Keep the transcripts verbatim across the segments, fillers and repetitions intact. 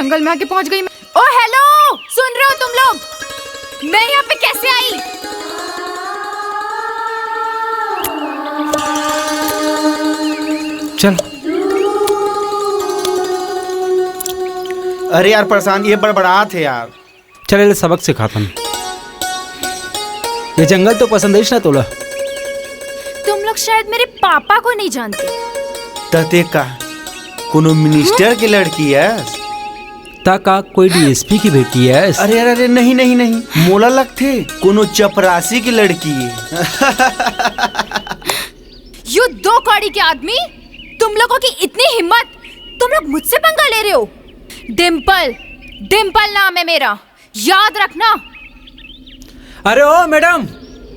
जंगल में आके पहुंच गई मैं। ओ हेलो, सुन रहे हो तुम लोग? मैं यहाँ पे कैसे आई? चल। अरे यार प्रशांत, ये बड़बड़ात हे यार। चल, एला सबक सिखाथन। ये जंगल तो पसंद आइस ना तोला? तुम लोग शायद मेरे पापा को नहीं जानते। त तें का कोनो मिनिस्टर के लड़की हस? त का कोई डीएसपी की बेटी हस? अरे, अरे, अरे, नहीं, नहीं, नहीं, मोला लगथे कोनो चपरासी की लड़की हे। यू दो कौड़ी के आदमी, तुम लोगों की इतनी हिम्मत, तुम लोग मुझसे पंगा ले रहे हो? डिम्पल, डिम्पल नाम है मेरा, याद रखना। अरे ओ मैडम,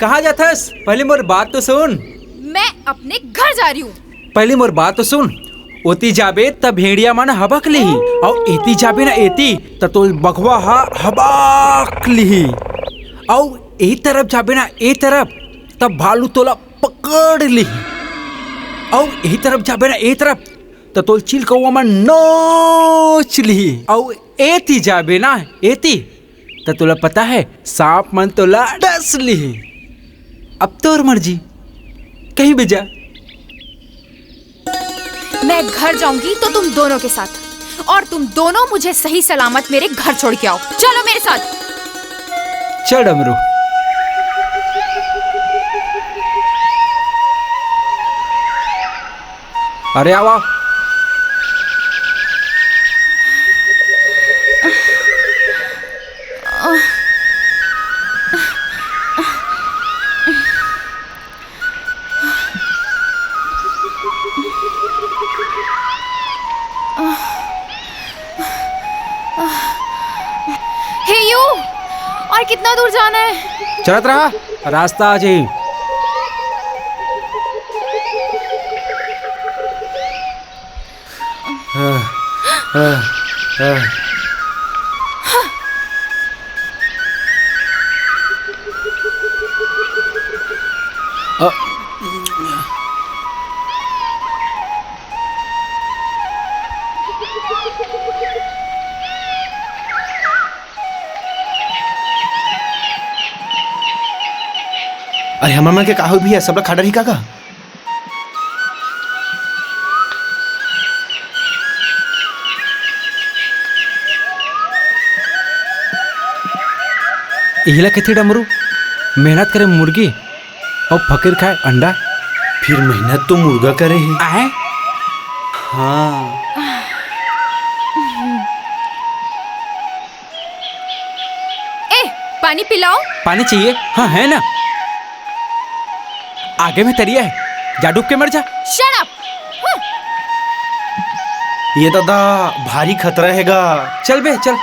कहाँ जाथस? पहली मोर बात तो सुन। मैं अपने घर जा रही हूँ। पहली मोर बात तो सुन। ओती जाबे त भेड़िया मन हबक लिही, अउ एती जाबे ना एती, त तोल बघवा ह हबक लिही। अउ ए तरफ जाबे ना ए तरफ, त भालू तोला पकड़ लिही। अउ ए तरफ जाबे ना ए तरफ, त तोल चिलकौवा मन नोच लिही। अउ एती जाबे ना एती, त तोला पता है, सांप मन तोला डस लिही। अब तोर मर्जी, कहीं भी जा। मैं घर जाऊंगी तो तुम दोनों के साथ, और तुम दोनों मुझे सही सलामत मेरे घर छोड़ के आओ। चलो मेरे साथ। चल डमरू। अरे आवा। हे यू, और कितना दूर जाना है? चलत रहा, रास्ता आ जाही। अरे हमर मन के का होही भैया, सब ला खा डरही का का? इही ला कथे डमरू, मेहनत करे मुर्गी अउ फकीर खाए अंडा। फिर मेहनत तो मुर्गा करे हे। आहे? हाँ। ए, पानी पिलाओ। पानी चाहिए? हाँ, है ना। आगे में तरिया है, जा डूब के मर जा। Shut up! हम्म। ये दादा भारी खतरा हे गा। चल बे, चल।